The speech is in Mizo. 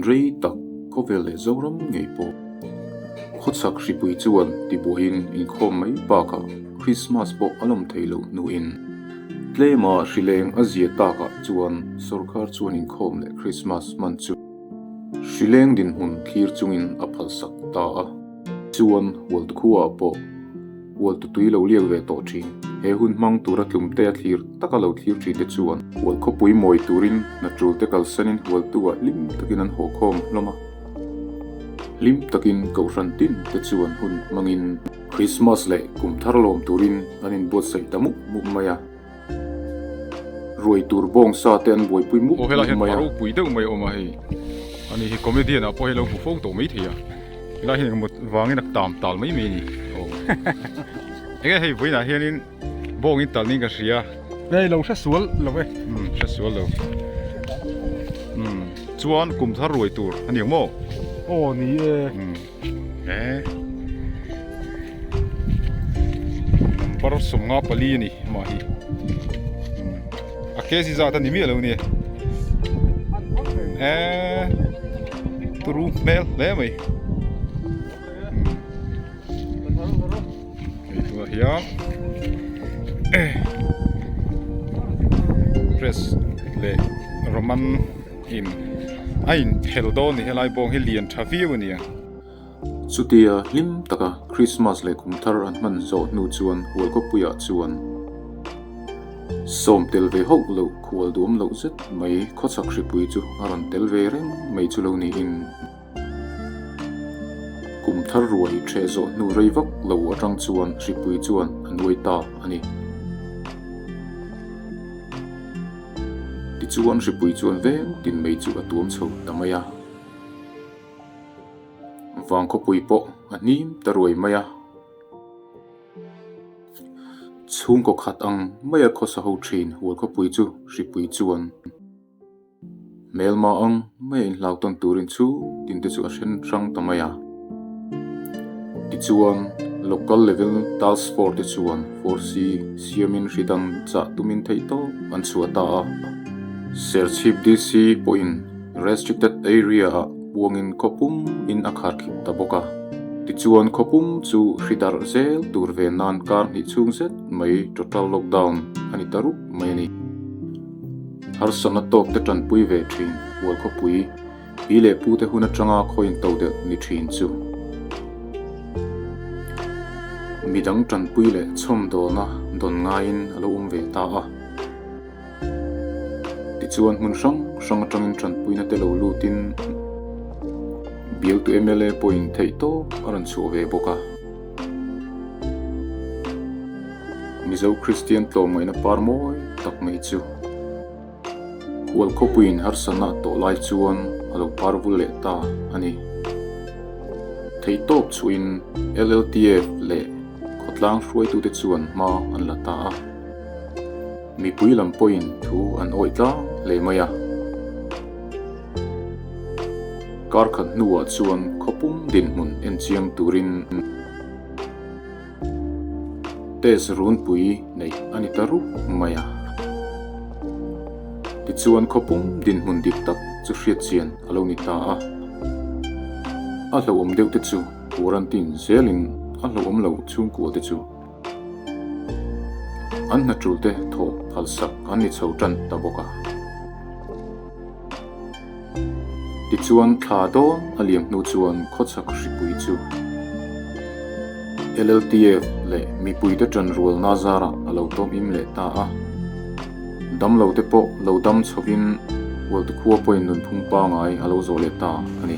rei tak khawvel leh Zoram ngei pawh khawchhak hripui chuan tibuaiin inkhawm mai bakah Krismas pawh a lawm thei loh hnuin tlema hrileng a zia takah chuan sorkar chuan inkhawm leh Krismas hman chu hrileng dinhmun thlir chungin a phalsak ta a. Chuan Hualtukhuaah pawh Hualtu tui lo liak ve tawh thin. He hun hmang tura tlumte a thlir taka lo thlir thin te chuan Hual khawpui mawi turin hna tul te kalsanin Hualtu ah hlim takin an haw khawm hlawm a. Hlim takin Kohhran tin te chuan hun hmangin Krismas leh kum thar lawm turin an inbuatsaih ta mup mup mai a. Ruai tur bawng sa te an buaipui mup Aw helai mup hian mai pa a. ropui deuh mai a awm a hei ani hi comedian ah pawh hei lo hmu fo tawh mai thei a helai hian engemaw vangin a tam tal mai mai a ni aw enge hei vawiinah hianin bawng in talh niin ka hria hei lo hre sual lo e umm hre sual lo umm chuan kum thar ruai tur a ni ang maw aw ni e umm. He number 54 a ni amah hi a kg zat a ni miah lo nia eee turu hmel hle mai hei tunah hian press leh roman In a inphel dawn ni helai bawng hi lian tha viau a nia. Chutia hlim taka Krismas leh kum thar an hman zawh hnu chuan Hualkhawpuiah chuan sawm tel ve hauh loh khual duam loh zet mai khawchhak hripui chu a rawn tel ve reng mai chu lo niin kum thar ruai ṭheh zawh hnu rei vak lo aṭang chuan hripui chuan a nuai ta a ni. Tichuan hripui chuan veng tin mai chu a tuam chho ta mai a, vangkhawpui pawh a hnim ta ruai mai a. Chhungkaw khat ang maia khawsa ho thin Hualkhawpui chu hripui chuan hmelma ang maia inhlau tawn turin chhung tin te chu a then hrang ta mai a. Tichuan Local Level Task Force te chuan Force siamin hri dang chah tumin theih tawp an chhuah ta a. Serchhip DC pawhin Restricted Area ah puangin khawpum in a khar khip ta bawk a. Tichuan khawpum chu hri darh zel tur ve nan kar hnih chhung zet mai Total Lockdown a ni ta rup mai a ni. Harsatna tawk te tanpui ve thin Hualkhawpui Pi leh pute hun atanga khawiin to deuh ni thin chu midang tanpui leh chhawmdawlna dawn ngaiin a lo awm ve ta a. Tichuan hmun hrang hrang atangin tanpuina te lo lutin bialtu mla pawhin theih tawp a rawn chhuah ve bawk a. Mizo Kristian tlawmngaihna par mawi tak mai chu. Hual khawpuiin harsatna a tawh lai chuan a lo par vul leh ta a ni. Theihtawp chhuahin LLTF leh khawtlang hruaitute chuan hma an la ta a. Mipui lam pawhin thu an awih tlang hle mai a. Kar khat hnuah chuan khawpum dinhmun enchiang turin. Test runpui neih a ni ta rup mai a. Tichuan khawpum dinhmun dik tak chu hriat chian a lo ni ta a. A hlauhawm deuh te chu quarantine zelin a hlauhawm lo chhungkua te chu an hna tul te thawh phalsak an ni chho tan ta bawk a. Tichuan thla dawn a liam hnu chuan khawchhak hripui chu LLTF leh mipuite ṭanrualna zarah a lo tawm im leh ta a. Damlo te pawh lo dam chhovin Hualtu khua pawhin nunphung pangai a lo zawh leh ta a ni.